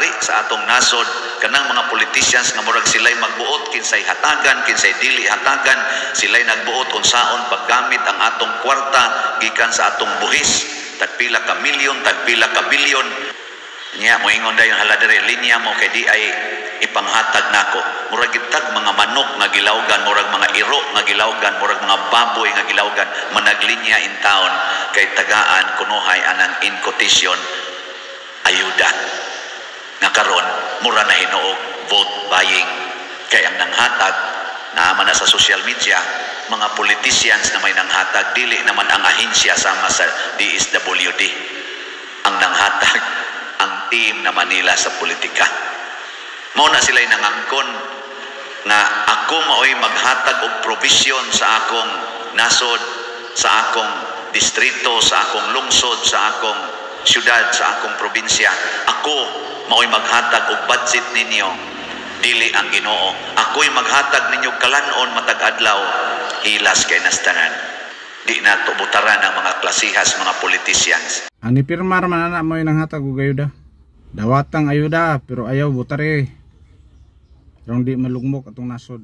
hari sa atong nasod, kanang mga politicians nga murag sila'y magbuot kinsay hatagan, kinsay dili hatagan, sila'y nagbuot unsaon paggamit ang atong kwarta gikan sa atong buhis, tagpila ka milyon, tagpila ka bilyon. Nya moingon dayon, "Hala diri, linya mo kay di ay ipanghatag nako." Murag gitag mga manok nga gilawgan, murag mga iro nga gilawgan, murag mga baboy nga gilawgan, managlinya in town kay tagaan kunuhay anang in quotation ayuda. Nga karon mura na hinuog vote buying kay ang nanghatag naa na sa social media, mga politicians na may nanghatag, dili naman ang ahensya sama sa DSWD. Ang nanghatag, ang team na Manila sa politika. Mao na sila'y nangangkon nga ako maoy maghatag og provision sa akong nasod, sa akong distrito, sa akong lungsod, sa akong syudad, sa akong probinsya. Ako maoy maghatag og budget ninyo, dili ang Ginoo. Ako'y maghatag ninyo kalanon matag adlaw. Hilas kay nastanan. Di na butaran ang mga klasihas, mga politicians. Ang nipirma man ana mo nanghatag og ayuda. Dawatang ayuda pero ayaw botare. Rong di malugmok atong nasod.